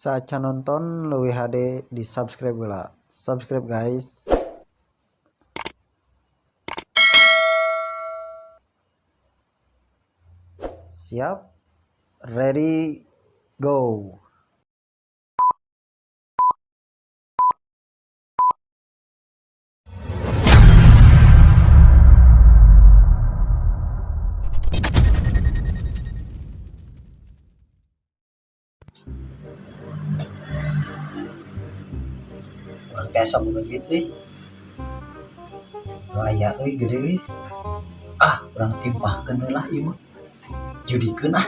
Saacan nonton leuwih hade di subscribe heula. Subscribe guys. Siap? Ready? Go. Urang teh asa boga duit euy. Nu aya euy gede euy. Ah, urang timpahkeun heula ieu mah. Judikeun ah.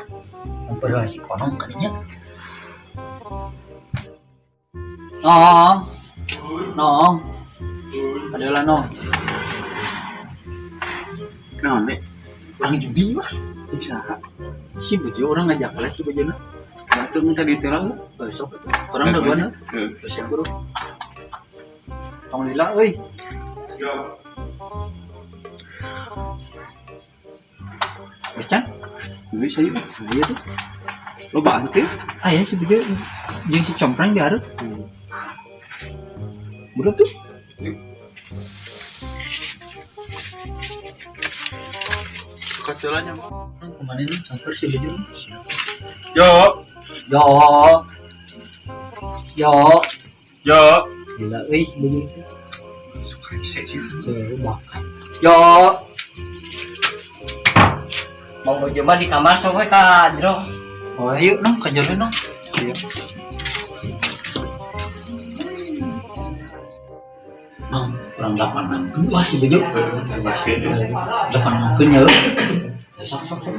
Memperheula si konong ka dinya. Nong. Nong. Adalah nong. Naon deh? Urang judi mah. Cik saha? Si bejo orang ngajak lah si bejona. Batu minta diterang besok. Orang udah gua Siap bro. Tong lila euy. Becan? Bisa yuk. Iya tuh. Lo bantu? Ah ya si bejo jeung si compreng di hareup. Bro tuh. Kacelanya mah. Kemana nih samper si bejo? Yo, Yo. Yo. yo. Gila euy bejo. Suka bisa sih. Yo. Mau coba di kamar sok we ka jero. Oh ayo nong ka jero nong. Siap. Nong, kurang 86 wah si bejo. Masih. 86 nya euy. Sok sok sok.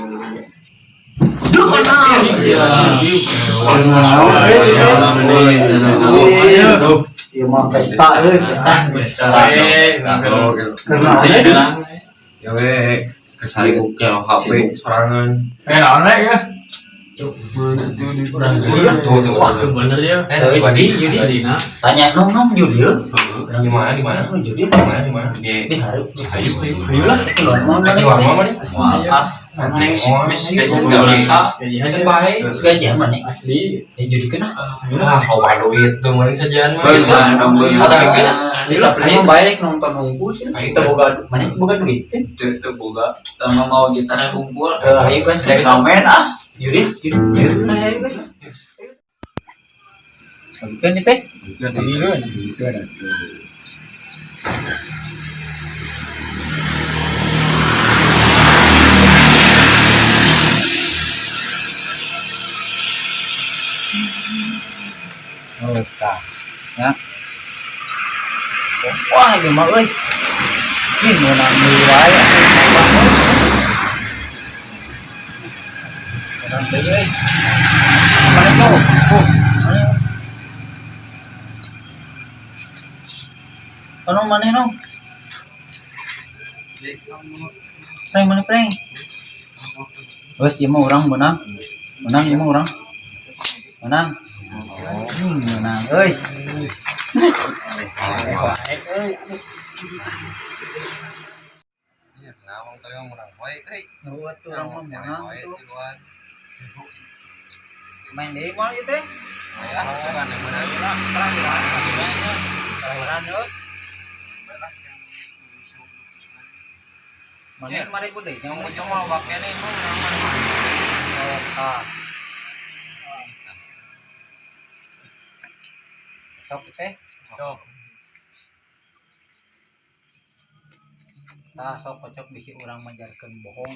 Ieu mah pesta euy, pesta. Karena Ya we, kesaribuk ya HP sorangan. Naon ya? Tuh tuh. Wah, bener ya. Eh, Judi, judi. Tadina. Tanya nong nong judi euy. Di mana di mana? Judi Di mana di mana? di hareup. Ayo ayo. Ayo lah. Keluar mau Lagi warma mana? Wah, ah. Mana Enggak bisa. Kan baik. Gajian mana? Asli. Ya judi kena. Ah, hawa duit tuh mending sajian mah. Bener dong, bener. Ah, tapi kan Si Capri mah baik nonton nunggu sih. Ayo. Teu boga mana boga duit kan? Itu boga sama mau gitar kumpul. Eh, ayo guys, Rekamen ah. Judi, judi. Ayo, ayo guys. Lagi nih teh. Oh, stop. Ya. Wah, gimana euy? Ini menang deui wae atuh menang deui euy. Mana itu? Oh, mana? Ano mana nong? Preng mana preng? Wes ieu mah urang menang. Menang ieu mah urang. Menang. Menang euy. Iya, ngawang tadi mah menang wae euy. Nuh atuh urang mah menang tuh. Tiluan. Main deui moal ieu teh. Ya, coba yang menang. Terakhiran. Terakhiran euy. Mana kemarin pun deh, Yang mau mau pakai nih, mau menang mana? Oh, tah. Sok teh. Sok. Tah sok kocok bisi urang majarkeun bohong.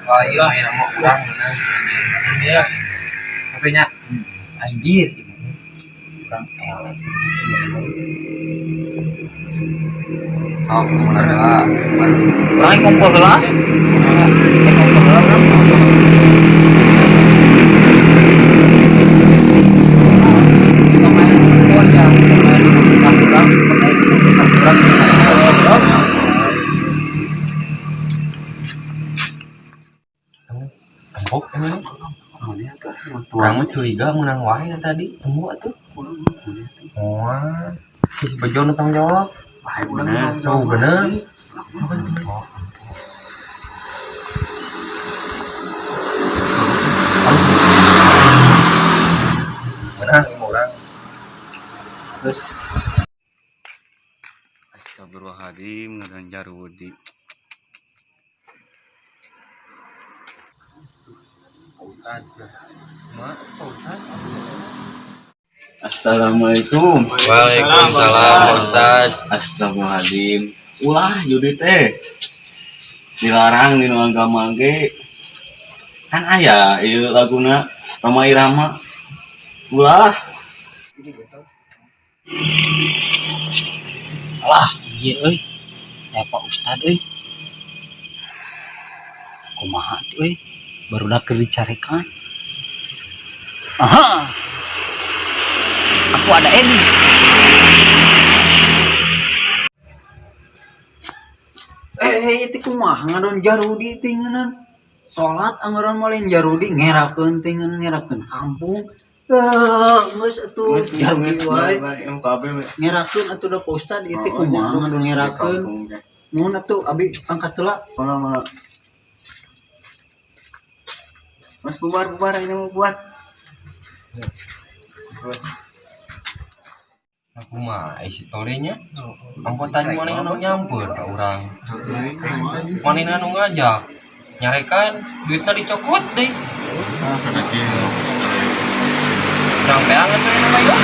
Wah, iya main sama urang menang. Iya. Tapi nya Anjir. Urang eleh. oh, menang lah. Urang kumpul heula. Kumpul heula urang. Pemain urang, pemain urang. Emang urang mah curiga menang wae tadi temu atuh. Wah, si Bejo nu tanggung jawab. Bener. Tuh bener. Menang lima orang. Terus Astagfirullahaladzim, ngadan jarudi. Ustad. Ma, Ustad. Assalamualaikum. Waalaikumsalam Ustad. Astagfirullahaladzim. Ulah judi teh. Dilarang di nu agama ge. Kan aya ieu laguna Rhoma Irama. Ulah. Alah, anjir euy. Eh Pak Ustad euy. Kumaha tuh euy? Barudak keur dicarekan. Aha. Aku ada Edi. Eh, itu kumaha ngadon jarudi teh ngeunan. Salat anggaran malin jarudi ngerakeun teh ngeunan ngerakeun kampung. Eh, geus atuh jarudi wae. MKB we. Ngerakeun atuh da Pak Ustad ieu teh kumaha ngadon ngerakeun. Nuhun atuh abi angkat heula. Mana mana. Mas bubar bubar ini mau buat. Aku mah isi tolenya. Ampun tadi mana anu nyamper ka urang. Mana anu ngajak. Nyarekan duitna dicokot deh. Urang teh anget teh nama ieu.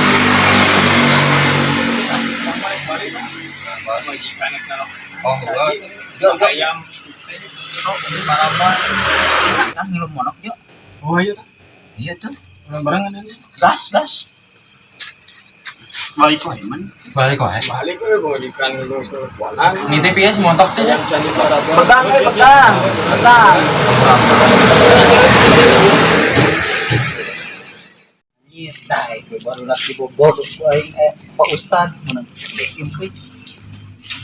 Oh, enggak. Enggak, Ayam. Balapan. Kan ngilu monok yuk. Oh iya tuh. Iya tuh. Barang aja. Gas, gas. Balik wae man. Balik wae. Balik we pengajikan lu pulang. Nitip ya semontok teh nya. Pegang euy, pegang. Pegang. Anjir, dah itu barudak dibobor ku aing Pak Ustad menang gede ieu euy.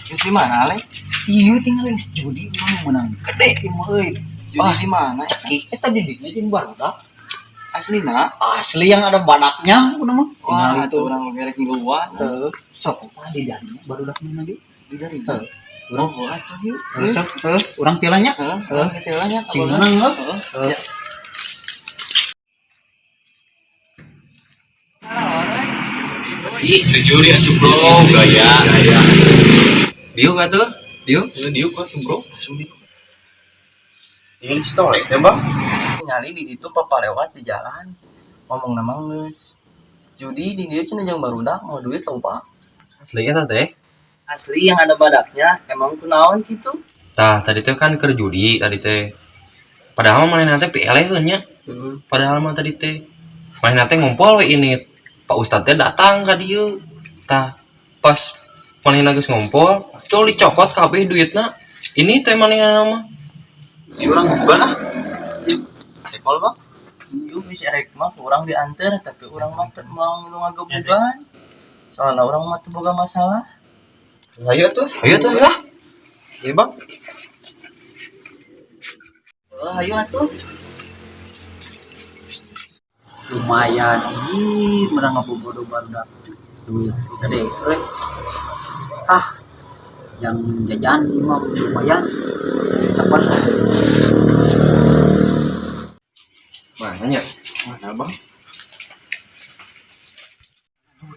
Di mana le? Iya tinggalin judi urang menang gede ieu mah euy. Judi di mana? Cekik eta di dinya jeung barudak. Asli na? Asli yang ada badaknya kudu mah. Wah, Tinggal itu orang gerek ngiluan. Heuh. Sok tadi di barudak mana di? Di dari. Heuh. Urang oh, atuh yuk. Heuh, sok heuh, urang tilanya. Heeh, urang kitu nya. Cing menang heuh. Heeh. Ih, jujur ya bro, gaya. Diuk atuh? Diuk? Diuk atuh, bro. Ini stolek teh, Bang. Ningali di ditu papa lewat di jalan. Ngomong nama geus. Judi di dieu cenah jeung barudak mau duit lupa. Asli eta teh. Asli yang ada badaknya, emang kunaon gitu? Tah, tadi teh kan keur judi tadi teh. Padahal mah manehna teh pielehkeun nya. Padahal mah tadi teh manehna teh ngumpul we ini. Pak Ustad teh datang ka dieu. Tah, pas manehna geus ngumpul, col dicokot kabeh duitna. Ini teh manehna mah. Ini urang bubar lah. Sekol, Bang. Yuk bisa erek mah urang diantar tapi urang mah teu mau ngilu ngagebugan. Soalnya urang mah teu boga masalah. Ayo tuh. Ayo tuh ya. Iya, Bang. Oh, ayo atuh. Lumayan anjir menang ngabobodo barudak duit gede euy. Ah, yang jajan ieu mah lumayan. Cepat. Mana nya? Mana, Bang?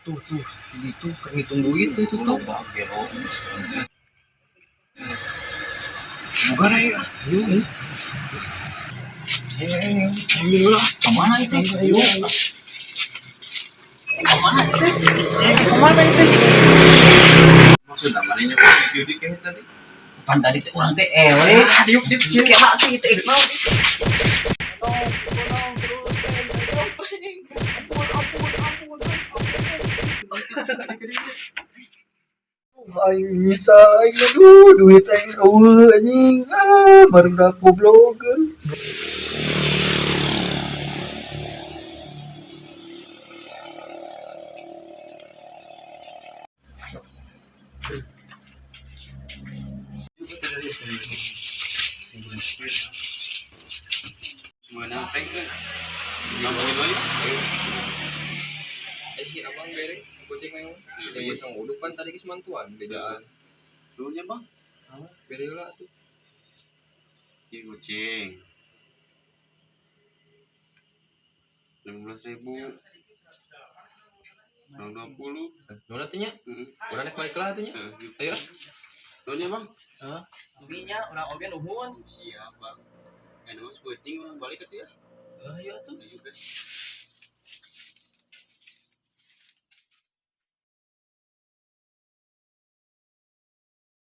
Tuh tuh gitu ngitung duit tuh itu tuh. Bukan ayo. Ayo. Ayo ayo. Ayo lah. Kemana itu? Ayo. Kemana itu? Kemana itu? Maksudna manehnya judi kayak tadi. Pan tadi teh urang teh eleh. Diuk diuk Ieu kela teh itu naon? Aing bisa aing aduh duit aing eueuh anjing ah barudak goblok. Meunang prank euy. Gampangin dulu ya. Eh si abang bere goceng memang. Iya, sang uduk kan tadi geus mantuan bejaan. Dulunya bang. Bere heula atuh. Ieu goceng. 16.000. 20. Nuhun atuh nya. Urang rek balik lah atuh nya. Ayo. Nuhun ya, Bang. Nya urang oge nuhun. Siap, Bang. Anu, penting urang balik atuh ya. Ayo atuh. Ayo, guys.